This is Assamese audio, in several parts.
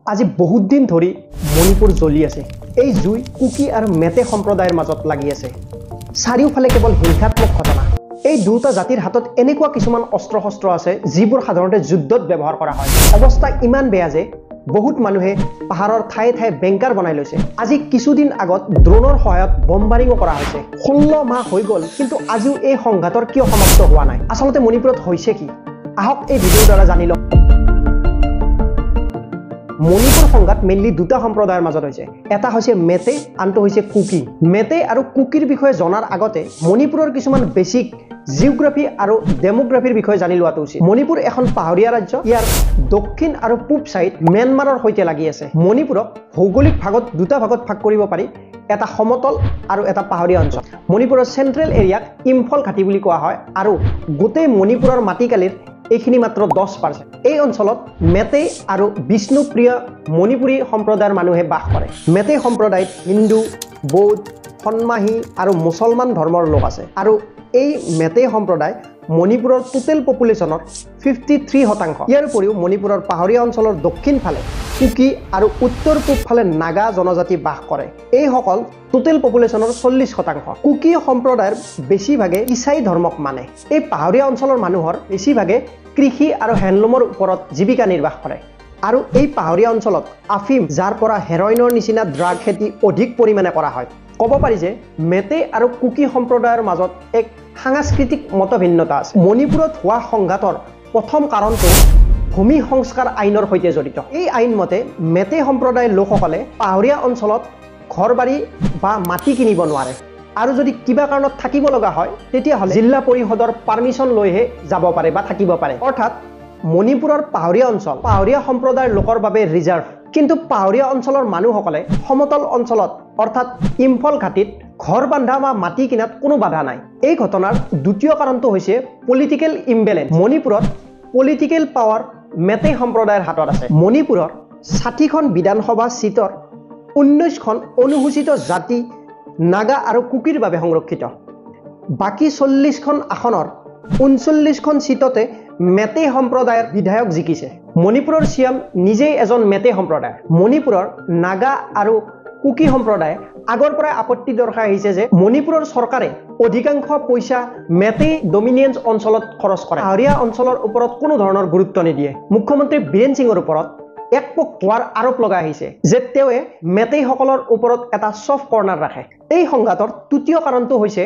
আজি বহুত দিন ধৰি মণিপুৰ জ্বলি আছে। এই জুই কুকি আৰু মেতে সম্প্ৰদায়ৰ মাজত লাগি আছে। চাৰিওফালে কেৱল হিংসাত্মক ঘটনা। এই দুটা জাতিৰ হাতত এনেকুৱা কিছুমান অস্ত্ৰ শস্ত্ৰ আছে যিবোৰ সাধাৰণতে যুদ্ধত ব্যৱহাৰ কৰা হয়। অৱস্থা ইমান বেয়া যে বহুত মানুহে পাহাৰৰ ঠায়ে ঠায়ে বেংকাৰ বনাই লৈছে। আজি কিছুদিন আগত ড্ৰোনৰ সহায়ত বম্বাৰিঙো কৰা হৈছে। 16 মাহ হৈ গ'ল, কিন্তু আজিও এই সংঘাতৰ কিয় সমাপ্ত হোৱা নাই? আচলতে মণিপুৰত হৈছে কি? আহক এই ভিডিঅ'ৰ দ্বাৰা জানি লওঁ। মণিপুৰ সংঘাত মেইনলি দুটা সম্প্ৰদায়ৰ মাজত হৈছে। এটা হৈছে মেতে, আনটো হৈছে কুকি। মেতে আৰু কুকিৰ বিষয়ে জনাৰ আগতে মণিপুৰৰ কিছুমান বেছিক জিঅ'গ্ৰাফী আৰু ডেম'গ্ৰাফীৰ বিষয়ে জানি লোৱাটো উচিত। মণিপুৰ এখন পাহাৰীয়া ৰাজ্য। ইয়াৰ দক্ষিণ আৰু পূব চাইড ম্যানমাৰৰ সৈতে লাগি আছে। মণিপুৰক ভৌগোলিক ভাগত দুটা ভাগত ভাগ কৰিব পাৰি, এটা সমতল আৰু এটা পাহাৰীয়া অঞ্চল। মণিপুৰৰ চেণ্ট্ৰেল এৰিয়াক ইম্ফল ঘাটি বুলি কোৱা হয় আৰু গোটেই মণিপুৰৰ মাটিকালিৰ এইখিনি মাত্ৰ 10%। এই অঞ্চলত মেতে আৰু বিষ্ণুপ্ৰিয় মণিপুৰী সম্প্ৰদায়ৰ মানুহে বাস কৰে। মেতে সম্প্ৰদায়ত হিন্দু, বৌদ্ধ, সন্মাহী আৰু মুছলমান ধৰ্মৰ লোক আছে আৰু এই মেতে সম্প্ৰদায় মণিপুৰৰ টোটেল পপুলেশ্যনৰ 53%। ইয়াৰ উপৰিও মণিপুৰৰ পাহাৰীয়া অঞ্চলৰ দক্ষিণ ফালে কুকি আৰু উত্তৰ পূব ফালে নাগা জনজাতি বাস কৰে। এইসকল টোটেল পপুলেশ্যনৰ 40%। কুকি সম্প্ৰদায়ৰ বেছিভাগে ইছাই ধৰ্মক মানে। এই পাহাৰীয়া অঞ্চলৰ মানুহৰ বেছিভাগে কৃষি আৰু হেণ্ডলুমৰ ওপৰত জীৱিকা নিৰ্বাহ কৰে আৰু এই পাহাৰীয়া অঞ্চলত আফিম, যাৰ পৰা হেৰইনৰ নিচিনা ড্ৰাগ খেতি অধিক পৰিমাণে কৰা হয়। ক'ব পাৰি যে মেতে আৰু কুকি সম্প্ৰদায়ৰ মাজত এক সাংস্কৃতিক মতভিন্নতা আছে। মণিপুৰত হোৱা সংঘাতৰ প্ৰথম কাৰণটো ভূমি সংস্কাৰ আইনৰ সৈতে জড়িত। এই আইন মতে মেতে সম্প্ৰদায়ৰ লোকসকলে পাহাৰীয়া অঞ্চলত ঘৰ বাৰী বা মাটি কিনিব নোৱাৰে আৰু যদি কিবা কাৰণত থাকিব লগা হয় তেতিয়াহ'লে জিলা পৰিষদৰ পাৰ্মিশ্যন লৈহে যাব পাৰে বা থাকিব পাৰে। অৰ্থাৎ মণিপুৰৰ পাহাৰীয়া অঞ্চল পাহাৰীয়া সম্প্ৰদায়ৰ লোকৰ বাবে ৰিজাৰ্ভ, কিন্তু পাহাৰীয়া অঞ্চলৰ মানুহসকলে সমতল অঞ্চলত অৰ্থাৎ ইম্ফল ঘাটিত ঘৰ বান্ধা বা মাটি কিনাত কোনো বাধা নাই। এই ঘটনাৰ দ্বিতীয় কাৰণটো হৈছে পলিটিকেল ইমবেলেঞ্চ। মণিপুৰত পলিটিকেল পাৱাৰ মেতে সম্প্ৰদায়ৰ হাতত আছে। মণিপুৰৰ 60খন বিধানসভা চিটৰ 19খন অনুসূচিত জাতি, নাগা আৰু কুকিৰ বাবে সংৰক্ষিত। বাকী 40খন আসনৰ 39খন চিটতে মেতে সম্প্ৰদায়ৰ বিধায়ক জিকিছে। মণিপুৰৰ চিএম নিজেই এজন মেতে সম্প্ৰদায়ৰ। মণিপুৰৰ নাগা আৰু কুকি সম্প্ৰদায়ে আগৰ পৰাই আপত্তি দৰ্শাই আহিছে যে মণিপুৰৰ চৰকাৰে অধিকাংশ পইচা মেতে ডমিনিয়েন্স অঞ্চলত খৰচ কৰে, পাহাৰীয়া অঞ্চলৰ ওপৰত কোনো ধৰণৰ গুৰুত্ব নিদিয়ে। মুখ্যমন্ত্ৰী বীৰেন সিঙৰ ওপৰত একপক হোৱাৰ আৰোপ লগাই আহিছে যে তেওঁৱে মেতেইসকলৰ ওপৰত এটা ছফ্ট কৰ্ণাৰ ৰাখে। এই সংঘাতৰ তৃতীয় কাৰণটো হৈছে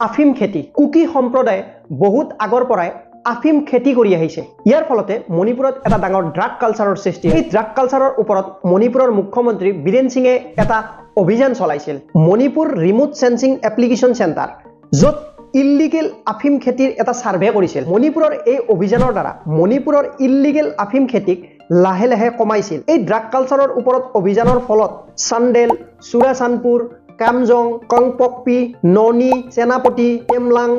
আফিম খেতি। কুকি সম্প্ৰদায়ে বহুত আগৰ পৰাই আফিম খেতি কৰি আহিছে। ইয়াৰ ফলতে মণিপুৰত এটা ডাঙৰ ড্ৰাগ কালচাৰৰ সৃষ্টি। এই ড্ৰাগ কালচাৰৰ ওপৰত মণিপুৰৰ মুখ্যমন্ত্ৰী বীৰেন সিঙে এটা অভিযান চলাইছিল, Manipur remote sensing application centre, য'ত ইল্লিগেল আফিম খেতিৰ এটা ছাৰ্ভে কৰিছিল। মণিপুৰৰ এই অভিযানৰ দ্বাৰা মণিপুৰৰ ইল্লিগেল আফিম খেতিক লাহে লাহে কমাইছিল। এই ড্ৰাগ কালচাৰৰ ওপৰত অভিযানৰ ফলত চান্দেল, চুৰাচান্দপুৰ, কামজং, কংপকপি, ননী, সেনাপতি, টেমলাং,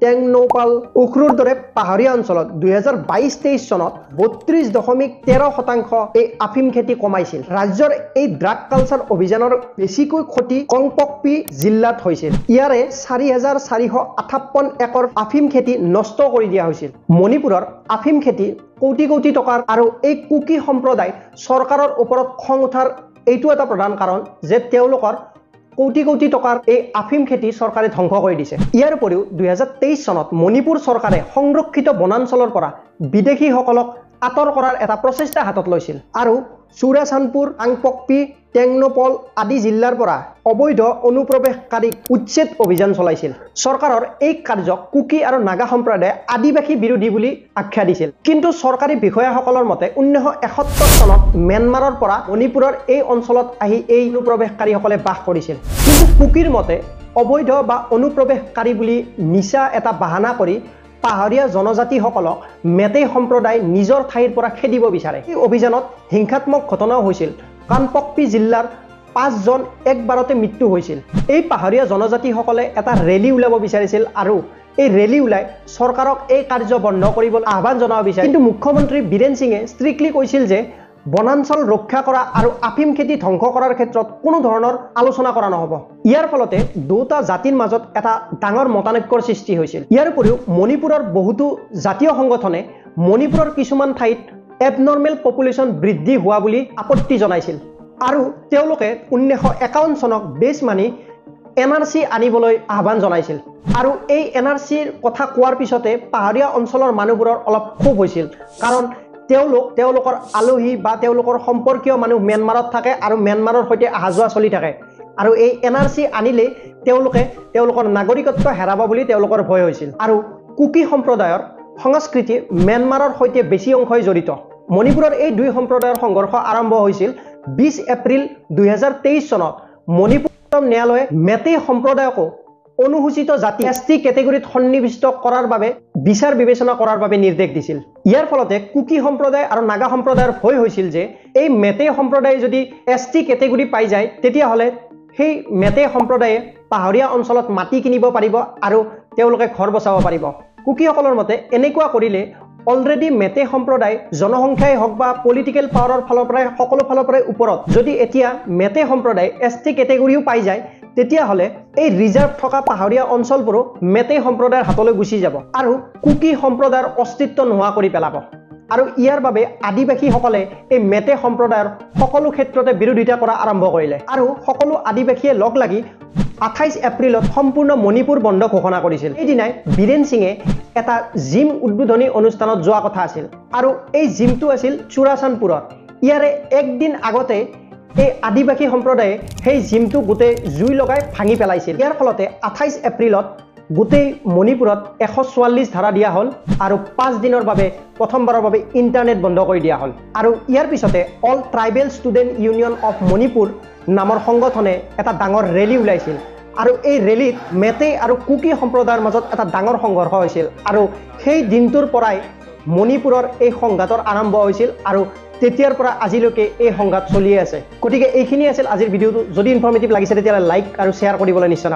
টেংনৌপাল, উখৰুৰ দৰে পাহাৰীয়া অঞ্চলত 2022-23 চনত 32.13% এই আফিম খেতি কমাইছিল। ৰাজ্যৰ এই ড্ৰাগ কালচাৰ অভিযানৰ বেছিকৈ ক্ষতি কংপকপি জিলাত হৈছিল। ইয়াৰে 4458 একৰ আফিম খেতি নষ্ট কৰি দিয়া হৈছিল। মণিপুৰৰ আফিম খেতি কোটি কোটি টকাৰ আৰু এই কুকি সম্প্ৰদায় চৰকাৰৰ ওপৰত খং উঠাৰ এইটো এটা প্ৰধান কাৰণ যে তেওঁলোকৰ কোটি কোটি টকাৰ এই আফিম খেতি চৰকাৰে ধ্বংস কৰি দিছে। ইয়াৰ উপৰিও 2023 চনত মণিপুৰ চৰকাৰে সংৰক্ষিত বনাঞ্চলৰ পৰা বিদেশীসকলক আঁতৰ কৰাৰ এটা প্ৰচেষ্টা হাতত লৈছিল আৰু চুৰাচান্দপুৰ, আংপকপি, টেংনপল আদি জিলাৰ পৰা অবৈধ অনুপ্ৰৱেশকাৰীক উচ্ছেদ অভিযান চলাইছিল। চৰকাৰৰ এই কাৰ্যক কুকি আৰু নাগা সম্প্ৰদায়ে আদিবাসী বিৰোধী বুলি আখ্যা দিছিল। কিন্তু চৰকাৰী বিষয়াসকলৰ মতে 1971 চনত ম্যানমাৰৰ পৰা মণিপুৰৰ এই অঞ্চলত আহি এই অনুপ্ৰৱেশকাৰীসকলে বাস কৰিছিল। কিন্তু কুকিৰ মতে অবৈধ বা অনুপ্ৰৱেশকাৰী বুলি মিছা এটা বাহানা কৰি পাহাৰীয়া জনজাতিসকলক মেতে সম্প্ৰদায় নিজৰ ঠাইৰ পৰা খেদিব বিচাৰে। এই অভিযানত হিংসাত্মক ঘটনাও হৈছিল। কানপকপি জিলাৰ 5জন একবাৰতে মৃত্যু হৈছিল। এই পাহাৰীয়া জনজাতিসকলে এটা ৰেলী ওলাব বিচাৰিছিল আৰু এই ৰেলী ওলাই চৰকাৰক এই কাৰ্য বন্ধ কৰিবলৈ আহ্বান জনাব বিচাৰিছিল। কিন্তু মুখ্যমন্ত্ৰী বীৰেন সিঙে ষ্ট্ৰিক্টলি কৈছিল যে বনাঞ্চল ৰক্ষা কৰা আৰু আফিম খেতি ধ্বংস কৰাৰ ক্ষেত্ৰত কোনো ধৰণৰ আলোচনা কৰা নহ'ব। ইয়াৰ ফলতে দুটা জাতিৰ মাজত এটা ডাঙৰ মতানৈক্যৰ সৃষ্টি হৈছিল। ইয়াৰ উপৰিও মণিপুৰৰ বহুতো জাতীয় সংগঠনে মণিপুৰৰ কিছুমান ঠাইত এবনৰ্মেল পপুলেশ্যন বৃদ্ধি হোৱা বুলি আপত্তি জনাইছিল আৰু তেওঁলোকে 1951 চনক বেছ মানি এন আৰ চি আনিবলৈ আহ্বান জনাইছিল। আৰু এই এন আৰ চিৰ কথা কোৱাৰ পিছতে পাহাৰীয়া অঞ্চলৰ মানুহবোৰৰ অলপ ক্ষোভ হৈছিল, কাৰণ তেওঁলোক তেওঁলোকৰ আলহী বা তেওঁলোকৰ সম্পৰ্কীয় মানুহ ম্যানমাৰত থাকে আৰু ম্যানমাৰৰ সৈতে অহা যোৱা চলি থাকে আৰু এই এন আৰ চি আনিলেই তেওঁলোকে তেওঁলোকৰ নাগৰিকত্ব হেৰাব বুলি তেওঁলোকৰ ভয় হৈছিল। আৰু কুকি সম্প্ৰদায়ৰ সংস্কৃতি ম্যানমাৰৰ সৈতে বেছি অংশই জড়িত। মণিপুৰৰ এই দুই সম্প্ৰদায়ৰ সংঘৰ্ষ আৰম্ভ হৈছিল 20 এপ্ৰিল 2023 চনত মণিপুৰ ন্যায়ালয়ে মেটেই সম্প্ৰদায়কো অনুসূচিত জাতি এছ টি কেটেগৰীত সন্নিৱিষ্ট কৰাৰ বাবে বিচাৰ বিবেচনা কৰাৰ বাবে নিৰ্দেশ দিছিল। ইয়াৰ ফলতে কুকি সম্প্ৰদায় আৰু নাগা সম্প্ৰদায়ৰ ভয় হৈছিল যে এই মেটেই সম্প্ৰদায়ে যদি এছ টি কেটেগৰী পাই যায় তেতিয়াহ'লে সেই মেটেই সম্প্ৰদায়ে পাহাৰীয়া অঞ্চলত মাটি কিনিব পাৰিব আৰু তেওঁলোকে ঘৰ বচাব পাৰিব। কুকিসকলৰ মতে এনেকুৱা কৰিলে অলৰেডি মেটেই সম্প্ৰদায় জনসংখ্যাই হওক বা পলিটিকেল পাৱাৰৰ ফালৰ পৰাই সকলো ফালৰ পৰাই ওপৰত, যদি এতিয়া মেটেই সম্প্ৰদায় এছ টি কেটেগৰীও পাই যায় তেতিয়াহ'লে এই ৰিজাৰ্ভ থকা পাহাৰীয়া অঞ্চলবোৰো মেটেই সম্প্ৰদায়ৰ হাতলৈ গুচি যাব আৰু কুকি সম্প্ৰদায়ৰ অস্তিত্ব নোহোৱা কৰি পেলাব। আৰু ইয়াৰ বাবে আদিবাসীসকলে এই মেটেই সম্প্ৰদায়ৰ সকলো ক্ষেত্ৰতে বিৰোধিতা কৰা আৰম্ভ কৰিলে আৰু সকলো আদিবাসীয়ে লগ লাগি 28 এপ্ৰিলত সম্পূৰ্ণ মণিপুৰ বন্ধ ঘোষণা কৰিছিল। সেইদিনাই বীৰেন সিঙে এটা জিম উদ্বোধনী অনুষ্ঠানত যোৱা কথা আছিল আৰু এই জিমটো আছিল চুৰাচান্দপুৰত। ইয়াৰে একদিন আগতে এই আদিবাসী সম্প্ৰদায়ে সেই জিমটো গোটেই জুই লগাই ভাঙি পেলাইছিল। ইয়াৰ ফলতে 28 এপ্ৰিলত গোটেই মণিপুৰত 144 ধাৰা দিয়া হ'ল আৰু 5 দিনৰ বাবে প্ৰথমবাৰৰ বাবে ইণ্টাৰনেট বন্ধ কৰি দিয়া হ'ল। আৰু ইয়াৰ পিছতে all tribal student union of Manipur নামৰ সংগঠনে এটা ডাঙৰ ৰেলী ওলাইছিল আৰু এই ৰেলীত মেটেই আৰু কুকি সম্প্ৰদায়ৰ মাজত এটা ডাঙৰ সংঘৰ্ষ হৈছিল আৰু সেই দিনটোৰ পৰাই মণিপুৰৰ এই সংঘাতৰ আৰম্ভ হৈছিল আৰু তেতিয়াৰ পৰা আজিলৈকে এই সংঘাত চলিয়ে আছে। গতিকে এইখিনি আছিল আজিৰ ভিডিঅ'টো। যদি ইনফৰ্মেটিভ লাগিছে তেতিয়াহ'লে লাইক আৰু শ্বেয়াৰ কৰিবলৈ নিশ্চয়